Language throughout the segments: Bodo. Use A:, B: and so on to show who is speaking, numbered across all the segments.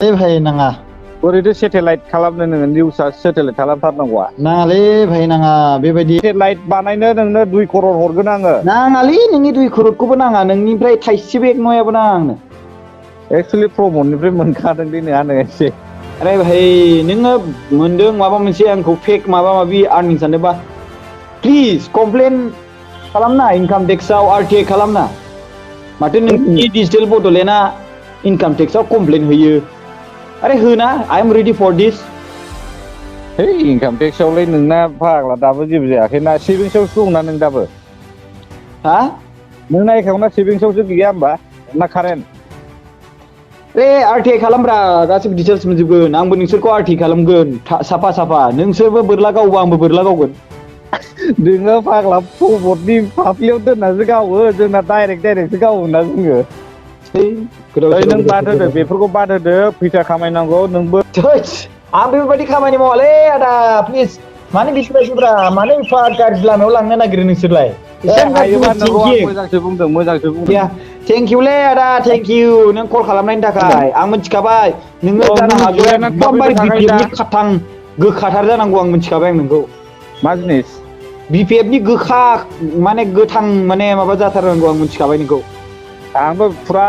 A: नाङालै भाइ नाङा
B: बोरैथो सेटेलाइट खालामनो नोङो निउसआ सेटेलाइट खालामथारनांगौआ
A: नाङालै भाइ नाङा बेबायदि
B: सेटेलाइट बानायनो नोंनो 2 क'रर हरगोन आङो
A: नाङालै नोंनि 2 क'ररखौबो नाङा नोंनिफ्राय थाइसेबो एक नयाबो नाङा आंनो
B: एक्सुवेलि प्रमटनिफ्राय मोनखादों दे आङो एसे
A: अरे भाइ नोङो मोनदों माबा मोनसे आंखौ फेक माबा माबि आर्निं सानोबा प्लिज कमप्लेन खालामना इनकाम टेक्सआव आरटिआइ खालामना माथो नोंनि डिजिटेल बड'लेण्डआ इनकाम टेक्सआव कमप्लेन होयो अरे होना I am ready for this
B: है इनकाम टेक्सआवलाय नोंना फाग्ला दाबो जेबो जायाखैना सेभिंसआवसो दंना नों दाबो
A: हा
B: नोंना एकाउन्टआ सेभिंसआवसो गैया होमबा ना कारेन्ट
A: रे आरटिआइ खालामब्रा गासिबो डिटेल्स मोनजोबगोन आंबो नोंसोरखौ आरटिआइ खालामगोन साफा साफा नोंसोरबो बोरला गावबा आंबो बोरला गावगोन
B: नोङो फाग्ला प्रमटनि फाफ्लियाव दोननासो गावो जोंना डाइरेक्टसो गावोना जोङो नों बाद होदो बेफोरखौ बाद होदो फैसा खामायनांगौ नोंबो
A: आं बेफोरबायदि खामानि मावालै आदा प्लिज मानो बिसिबायब्रा मानो एफा गाज्रि लामायाव लांनो नागिरो नोंसोरलाय
B: हायोबा नोंखौ आं मोजांसो बुंदों
A: थेंक इउलै आदा थेंक इउ नों कल खालामनायनि थाखाय आं मिथिखाबाय नोङो जानो हागौ एकदमबारे बिपिएफनि खाथां गोखाथार जानांगौ आं मिथिखाबाय आं नोंखौ
B: मा जिनिस
A: बिपिएफनि गोखा माने गोथां माने माबा जाथारनांगौ आं मिथिखाबाय नोंखौ
B: आंबो फुरा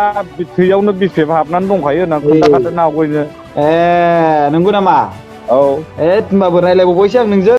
B: थैयावनो बिपिएफ हाबनानै दंखायो होनना खोन्थाखादों ना आवगायनो
A: ए नंगौ नामा
B: औ
A: होमबाबो रायलायबावबायसो आं नोंजों